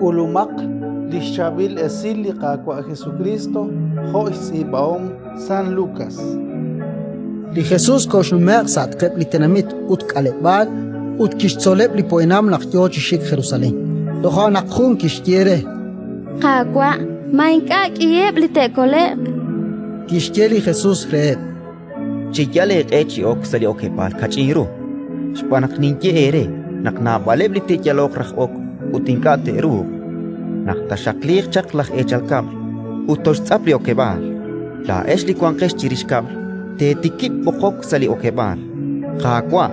K'ulumaq li xchaab'il esil li Qaawa' Jesukriist jo' xtz'iib'ahom San Lukas. Li Jesus koxnume'q sa'atqeb' li tenamit ut k'aleb'aal ut kixtzoleb' li poyanam naq yo chi xik Jerusalén. Toja' naq jun kixye re: Qaawa', ma ink'a' k'iheb' li te'kole'q? Kixye li Jesus reheb': Cheyal eeq'e chi ok sa' li okeb'aal kach'in ru, xb'aan naq ninye eere naq naab'aleb' li te'yaloq raj ok ut ink'a' te'ruuq. Naq taaxaqliiq chaq laj eechal kab'l ut toxtz'ap li okeb'aal, laa'ex li wanqex chirix kab'l teetikib' b'oqok sa' li okeb'aal: «Qaawa',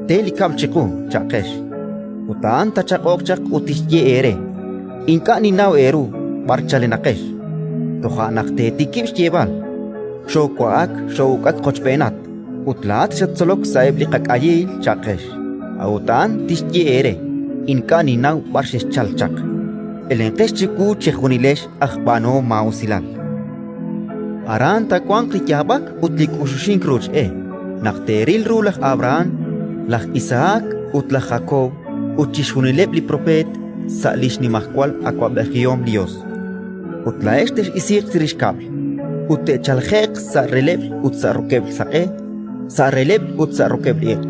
te li kab'l chiqu», cha'qex. Ut a'an taachaq'oq chaq ut tixye eere: «Ink'a' ninnaw eeru b'ar chalenaqex». Toja' naq teetikib' xyeeb'al: «Xoowa'ak xoo'uk'ak qochb'eenat, ut laa'at xattzolok sa'eb' li qak'ayiil», cha'qex. A'ut a'an tixye eere: «Ink'a' ninnaw b'ar xexchalk chaq. Elenqex chiwu chejunilex aj b'aanuhom maa'usilal». Aran taawanq li yaab'ak ut li k'uxuxink ruuch e naq teeril ru laj Abrahán, laj Isahak ut laj Jakob ut chixjunileb' li propeet sa' li xnimajwal awab'ejihom li Yos. Ut laa'ex tex'isiiq chirix kab'l ut te'chalje'q sa' releb'l ut sa' rokeb'l saq'e, sa' releb'l ut sa' rokeb'l iq',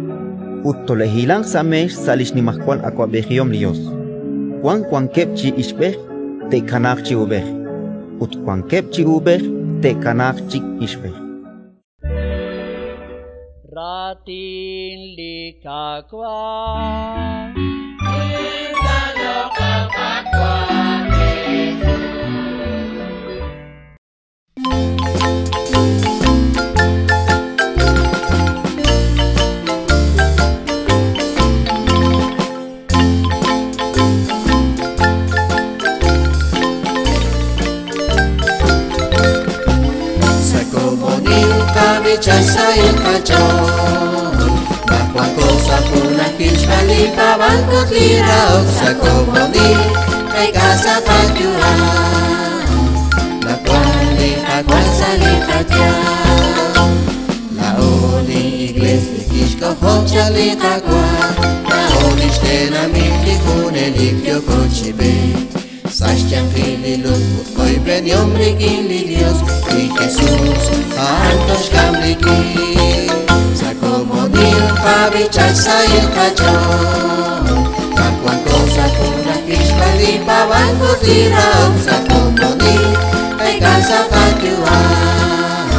ut tole'hilanq sa' meex sa' li xnimajwal awab'ejihom li Yos. Wan wankeb' chi ixb'ej te'kanaaq chi uub'ej, ut wankeb' chi uub'ej te'kanaaq chi ixb'ej. Raatin li Qaawa'. Sa' komonil qab'icha xsahil qach'ool, naq wanko sa' junajil xb'aan li paab'ank ut li rahok. Sa' komonil qeek'a sa' qayu'am, naq wan li Qaawa' sa' li qayanq. Laa'o li Iklees li kixk'ojob' chaq li Qaawa', laa'o li xtenamit li junelik yooko chi b'eek. Sa' xyanqil li luz ut qoyb'enihom rik'in li Dios, li Jesus a'an toxk'am rik'in. Sa' komonil qab'icha xsahil qach'ool, naq wanko sa' junajil xb'aan li paab'ank ut li rahok. Sa' komonil qeek'a sa' qayu'am,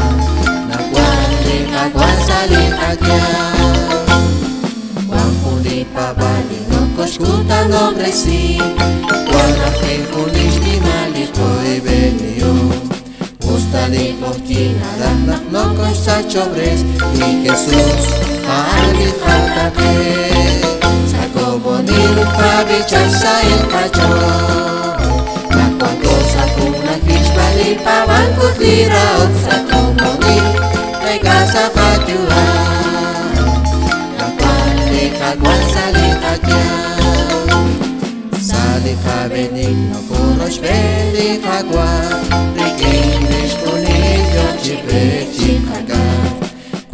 naq wan li Qaawa' sa' li qayanq. Wan jun li paab'aal li nokoxkutanob'resi, wan ajwi' jun li xnimal li qoyb'enihom. Us ta li q'oqyink naraj naq nokoxsachob'res, li Jesus a'an li qataqe. Sa' komonil qab'icha xsahil qach'ool, naq wanko sa' junajil xb'aan li paab'ank ut li rahok. Sa' komonil qeek'a sa' qayu'am, naq wan li Qaawa' sa' li qayanq. Sa' li qab'eenik nokorochb'een li Qaawa', rik'in lix q'unil yoo chi b'eek chiqak'atq.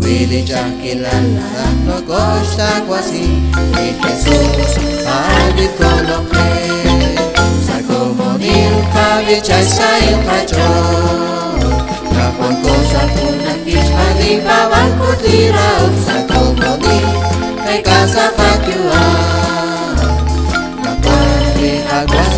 Wi li ch'a'ajkilal naraj nokoxtawasi, li Jesus a'an li kolok qe. Sa' komonil qab'icha xsahil qach'ool, naq wanko sa' junajil xb'aan li paab'ank ut li rahok. Sa' komonil qeek'a sa' qayu'am, naq wan li Qaawa'